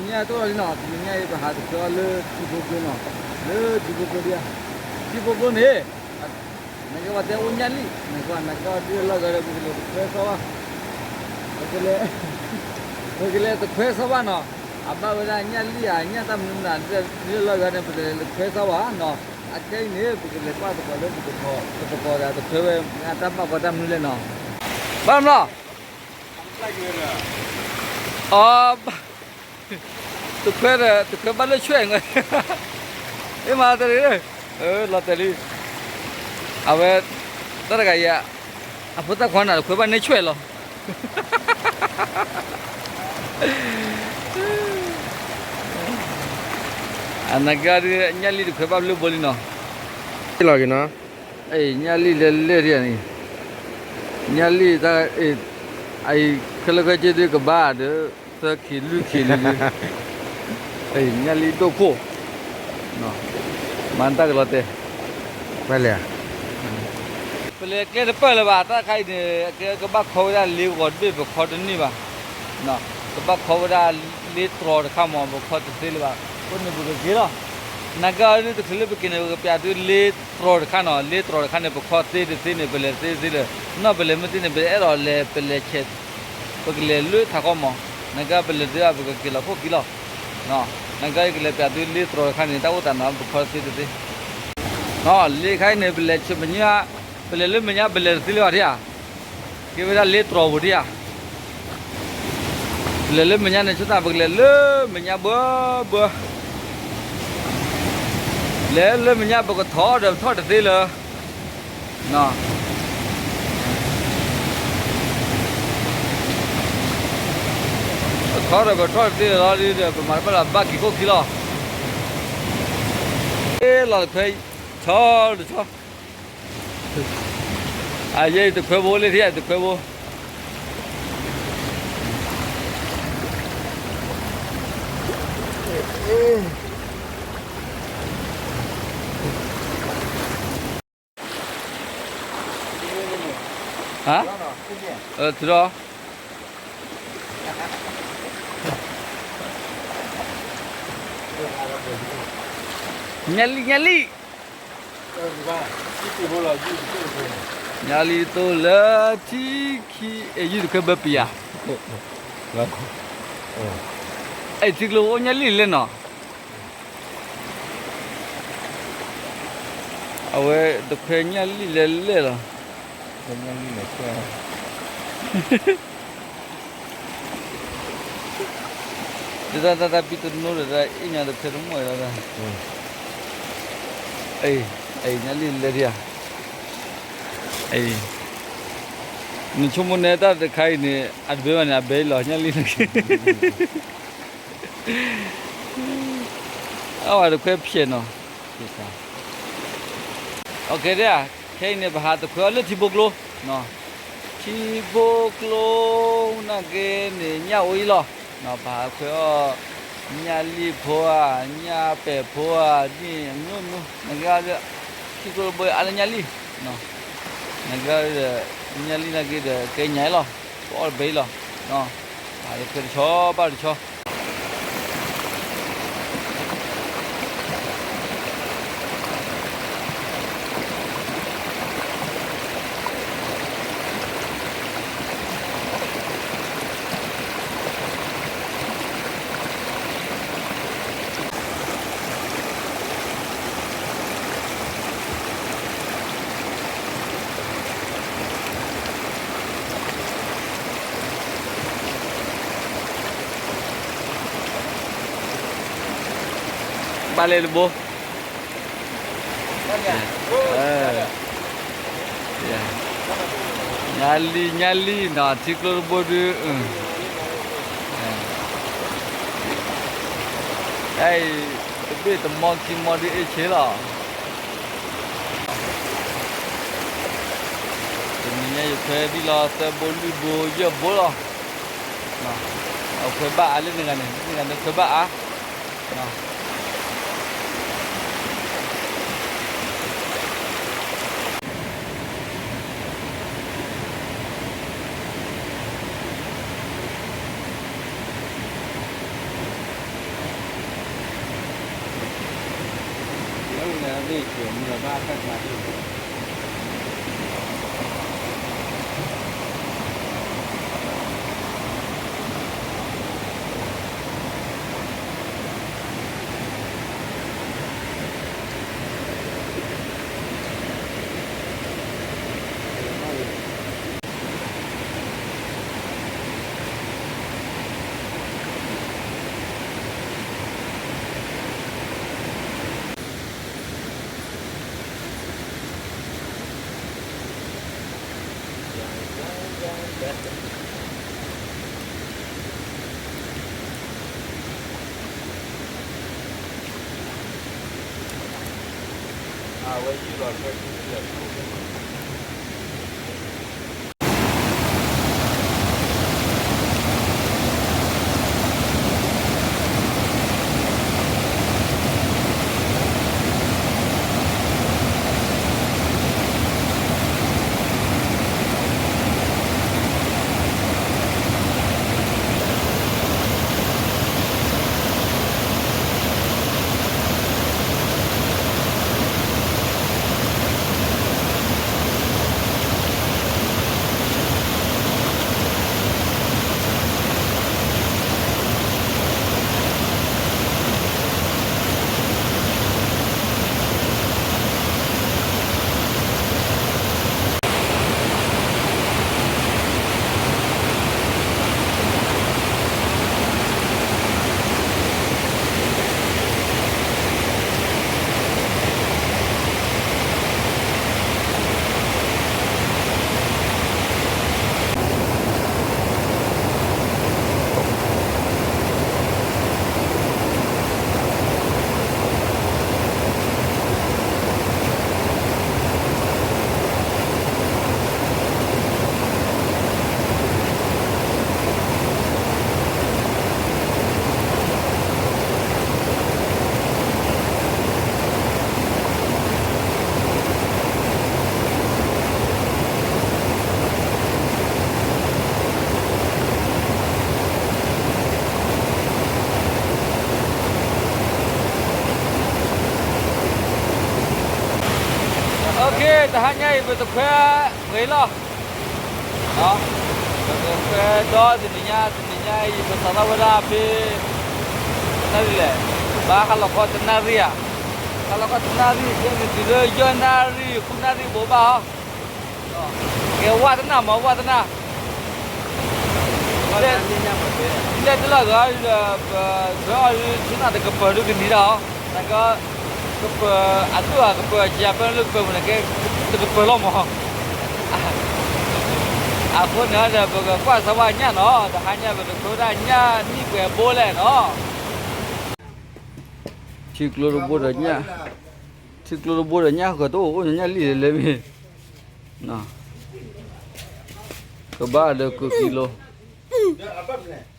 ညါတအိၣ်လီၤလံနီၤ, တနံၤညါအံၤ ပဟးတခွဲအီၤလၢထံဖိကျိနီၤ, လၢထံဖိကျိဒံဧါ, ထံဖိကျိန့ၣ် နကဲပှၤတဲအိၣ်ညၣ်လံၣ်, နကဲပှၤ နကဲအီၤဒ်လၢလီၢ်ဂၤဒီး ပကလဲၤတခွဲစီဘၣ်, ပကလဲၤ, ပကလဲၤတခွဲစီဘၣ်နီၤ, အဘၣ်ဝဲဒၣ်ညၣ်လံၣ်ဧါ ညၣ်တၢ်မနုၤမနုၤ ဒ်လၢလီၢ်ဂၤန့ၣ် ပကလဲၤတခွဲစီဘၣ်နီၤ, အခဲအံၤန့ၣ် ပကလဲၤကွၢ်သကိးလၢပသကိး, ပသကိးဒီးတခွဲဝဲ တၢ်ဘၣ်ကီတၢ်မနုၤလဲၣ်နီၤ, ဘၣ်မနီၤ အ တခွဲဒီး တခွဲဘၣ်လၢဆွဲၣ်, အ့မၤတရံး, လီၤတဲာ်လံ, အဝဲ တၢ်တဂၤအံၤ အဖိသၣ်ခွါနၤတခွဲဘၣ်န့ၢ်ဆွဲၣ်လီၤ, အနကဲဒ် ညၣ်လံၣ်တခွဲဘၣ်ဘျုးဘိလံနီၤ, လီၤက့ၤနီၤ, ညၣ်လံၣ်လဲၤလဲၢ်ဒံးန့ၣ်, ညၣ်လံၣ်တၢ်, အအံၤ ခဲလၢာ်ခဲဆ့ဒ်ကဘၣ်ဒီး သၢခံလွံၢ်ခံလံ, ညၣ်လံၣ်ဒိၣ်ခိၣ်, မၤတၢ်ကလီၤတဲာ်, ပလဲၤ, ပလဲၤကျဲတပၢၢ်လၢၤဘၣ် တၢ်တခါအံၤန့ၣ် အကဲကဘၣ်ခီဝဲဒၣ်လ့ဂီၤတဘ့ၣ် ပခီတန့ၢ်ဘၣ်, ကဘၣ်ခီဝဲဒၣ်လ့တြီၤတခါမး ပခီတသ့လၢၤဘၣ်, အဃိန့ၣ်ပကက့ၤလီၤ, နကဲအီၤဒ်တချုးလၢပက့ၤန့ၣ် ပကပျးသုလ့တြီၤတခါနီၤ, လ့တြီၤတခါန့ၣ် ပခီသ့တသ့န့ၣ် ပလဲၤတသ့တသ့လၢၤ, နီၢ်ပလဲၤမ့ၢ်သ့န့ၣ် ပအဲၣ်ဒိးလဲၤ ပလဲၤဆဲး ပကလဲၤလၢထးခီမး, နကဲပလဲၤတသ့ဘၣ် ပကက့ၤလီၤခိၣ်ခံလီၤ, နကဲကလဲၤပျးသုလ့တြီၤတခါန့ၣ် တၢ်အိၣ်သးနီၤ ပခီတသ့တသ့, လ့ခါအံၤန့ၣ် ပလဲၤဆဲးမဲာ်ညါ, ပလဲၤလၢမဲာ်ညါ ပလဲၤတသ့လၢၤဘၣ်ဒံးဧါ, ကဲဝဲဒၣ်လ့တြီၤပူၤဒံးဧါ, ပလဲၤလၢမဲာ်ညါန့ၣ် ဆိသးပကလဲၤလၢမဲာ်ညါဘၢဘၢ, လဲၤလၢမဲာ်ညါ ပကထီၣ်ဒီးပထီၣ်တသ့လၢၤ ပထီၣ်ဒီးပထီၣ်တသ့လၢၤလီၤဒီး ပမၤတဘၣ်လၢၤ ဘၣ်က့ၤခိၣ်ခံလီၤ, အ့ၣ်လီၤတခွဲ, ဆီတဆီ, အယဲအံၤတခွဲဘိလၢထံ တခွဲဘိ ဟါ, ထုးထီၣ်, ညၣ်လံၣ် ညၣ်လံၣ်, ညၣ်လံၣ်သိလၢထံခံ အဲ ယုၢ်တခွဲဘၢပံၤယၤ, အဲ ထံကျိအိၣ်ညၣ်လံၣ်လဲၣ်နီၤ အဝဲတခွဲညၣ်လံၣ်လဲၤလဲၣ်လီၤ, တၢ်တၢ်တၢ်တၢ်ပံတနိဒီး တၢ်အ့ၣ်ညါတခွဲတမီၢ်လီၤ, အံၤ ညၣ်လံၣ်လဲၤဒံးဧါ, အံၤ နဆိကမိၣ်န့ၣ် တၢ်တခါအံၤန့ၣ် အတဘဲဘၣ်န့ၣ် အဘဲအံၤလီၤ ညၣ်လံၣ်န့ၣ် အဝဲတခွဲဖျဲးနီၤ, အကဲဒၣ် ခဲအံၤန့ၣ် ပဟးတခွဲအီၤလၢထံဖိကျိ, ထံဖိကျိ နာ်က့န့ၣ် ညၣ်အိၣ်အံၤလီၤ, ပဟးခွဲအီၤ ညၣ်လံၣ်ဖိဧါ, ညၣ်ပဲာ်ဖိဧါ, ဒ်အမျိုးမျိုး နာ်က့ ထံကျိတဘိအါလၢညၣ်လံၣ်, နာ်က့ဒီး ညၣ်လံၣ်နာ်က့ဒီး ကဲညါအံၤလီၤ, ပအီၣ်တဘဲအံၤလီၤ, ပဟးတခွဲတဆီဘၣ်တဆီ ဘၣ်လဲၣ်တဘိ, ညၣ်လံၣ် ညၣ်လံၣ်နီၤ ထံကျိတဘိဒုး, တၢ်အံၤ တဘ့ၣ်တမီခံမီဒုးအ့ၣ်ဆ့လီၤ. တနံၤညါယခွဲဒ်လီၤ သၢဘိလွံၢ်ဘိယဲၢ်ဘိလီၤ. အခွဲဘၣ်အါလၢန့ၣ်ဂၤန့ၣ် န့ၣ်ဂၤန့ၣ်ခွဲဘၣ်အါ တဟါညါအံၤ ပတခွဲပှဲၤလီၤ, ပတခွဲဒီတနံၤညါ, တနံၤညါအံၤ ပစးထီၣ်ဝဲဒၣ်ဖဲ နၣ်ရံၣ်လဲၣ်, ဘၣ်ဟါလီၤခီတနၣ်ရံၣ်ဧါ, ဟါလီၤခီတနၣ်ရံၣ် ခဲန့ၣ်တုၤလၢယဲၢ်နၣ်ရံၣ် ဃုနၣ်ရံၣ်ဘိးဘၣ်ဟီ, ကဲဝၢ်တနၢ်မး ဝၢ်တနၢ် ဒ်လဲၣ်တလီၢ်ဂၤဒီး ပဂဲၤအီၤဆူနၢ်တကပၤဒုကနံၤဒၣ်အီၤ, နက ကပၤအဒိၣ်အကပၤ ကယၤပၢလၢကပၤမနုၤကဲ တကပၤလီၤမး, အဃိန့ၣ်ဒီး ပကကွၢ်စၢၤဝဲညၣ်နီၤ, တဟါညါပကထိဒၣ်ညၣ်နံၣ်ပှဲၤဘိလဲၣ်နီၤ, ထံကျိတဘိဒီးညၣ်, ထံကျိတဘိဒီးညၣ်ဃၢၤတအိၣ် အိၣ်ညၣ်လံလဲၣ်မ့ၢ်, ကဘၣ်ဒီးကကံလိၤ